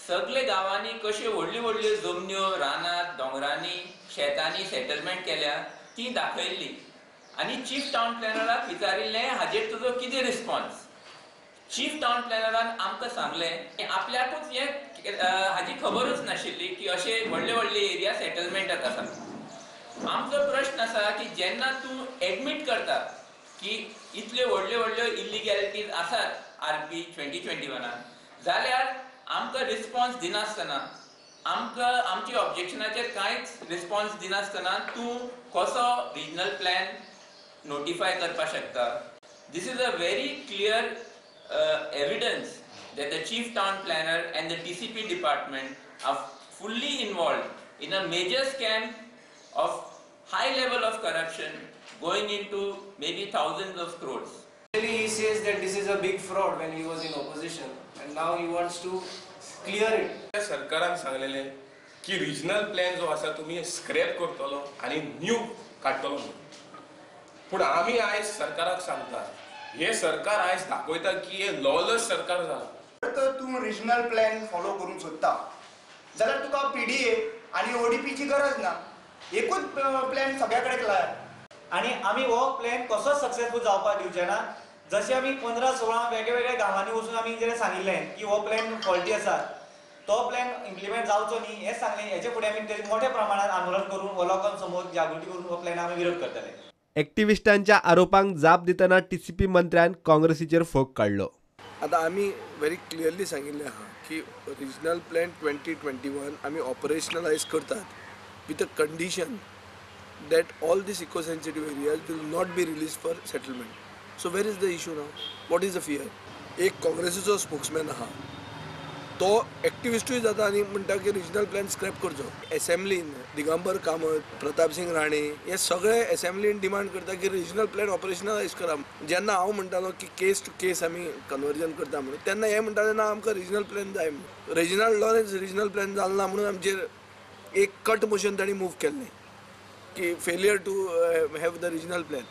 सगळे गांवांनी कश्यो व्हडल्यो व्हडल्यो जमन्यो रानांत, दोंगरांनी, शेतांनी सेटलमेंट केल्या ती दाखयल्ली आनी चीफ टावन प्लॅनराक विचारिल्लें हाजेर तुजो कितें रिस्पॉन्स. चीफ टावन प्लॅनरान आमकां सांगलें की आपल्याकूच हें हाजी खबरूच नाशिल्ली की अशे व्हडले व्हडले एरिया सेटलमेंटात आसा. आमचो प्रश्न आसा की जेन्ना तूं एडमीट करता की इतल्यो व्हडल्यो व्हडल्यो इलिगॅलिटीज आसात आरपी 2021 जाल्यार आमकां रिस्पॉन्स दिनासतना, आमकां आमची ऑब्जेक्शनाचेर कांयच रिस्पॉन्स दिनासतना तूं कसो रिजनल प्लॅन नोटिफाय करपाक शकता? This is a very clear evidence that the chief town planner and the TCP department are fully involved in a major scam of high level of corruption going into maybe thousands of crores. He says that this is a big fraud when he was in opposition and now he wants to clear it. सरकारान सांगलेले की regional plan जो आसा तुमी scrap करतलो आनी new काडटलो म्हणून. पूण आमी आयज सरकाराक सांगता, हे सरकार आयज दाखयता की हे लॉलस सरकार जाला. तर तूं रिजनल प्लॅन फॉलो करूंक सोदता जाल्यार तुका पीडीए आनी ओडीपीची गरज ना, एकूच प्लॅन सगळ्या कडेन लाय. आनी आमी हो प्लॅन कसोच सक्सेसफूल जावपाक दिवचे ना. जशें आमी 15-16 वेगळे गांवांनी वचून आमी जें सांगिल्लें की हो प्लॅन फॉल्टी आसा, तो प्लॅन इम्प्लिमेंट जावचो न्ही हें सांगलें. हेचे फुडें आमी तेजेर मोठ्या प्रमाणात आंदोलन करून हो लोकां समोर जागृती करून हो प्लॅन आमी विरोध करतले. एक्टिविस्टांच्या आरोपांक जाप दितना टीसीपी मंत्र्यान काँग्रेसीचेर फोग काडलो. आतां आमी व्हेरी क्लियरली सांगिल्लें आहा की रिजनल प्लॅन 2021 आमी ऑपरेशनलायज करतात with a condition that all these eco-sensitive areas will not be released for settlement. So where is the issue now? What is the fear? एक काँग्रेसीचो स्पोक्समॅन आहा, तो एक्टिविस्टूय जाता आनी म्हणटा की रिजनल प्लॅन स्क्रॅप करचो. एसेंब्लीन दिगंबर कामत, प्रतापसिंग राणे हे सगळे एसेंब्लीन डिमांड करता की रिजनल प्लॅन ऑपरेशनलायज करा. जेन्ना हांव म्हणटालो की केस टू केस आमी कन्वर्जन करता म्हणून, तेन्ना हे म्हणटाले ना आमकां रिजनल प्लॅन जाय म्हणून. रेजिनाल्ड लॉरेन्स रिजनल प्लॅन जालो ना म्हणून आमचेर एक कट मोशन तांणी मूव केल्लें की failure to have the regional plan.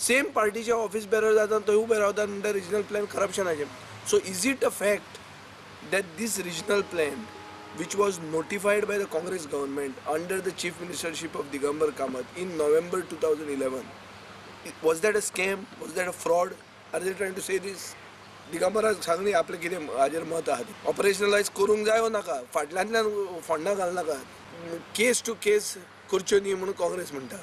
Same पार्टीचे ऑफिस बेरर जाता थंय उबे रावता म्हणटा रिजनल प्लॅन करप्शनाचें. So is it a fact that this regional plan which was notified by the Congress government under the chief ministership of Digambar Kamat in November 2011, was that a scam? Was that a fraud? Are they trying to say this? दिगंबराक सांगली आपलें कितें हाजेर मत आहा तें. ऑपरेशनलायज करूंक जाय वो नाका, फाटल्यांतल्यान फोंडां घालनाका, केस टू केस करच्यो न्ही म्हणून काँग्रेस म्हणटा,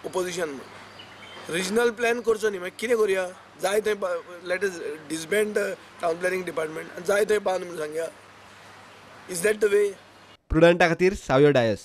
ओपोजिशन म्हणून. रिजनल प्लॅन करचो न्ही, मागीर कितें करुया? जाय थंय let us disband the town planning department, जाय थंय बांद म्हणून सांगया. Is that the way? प्रुडंटा खातीर सावयो डायस.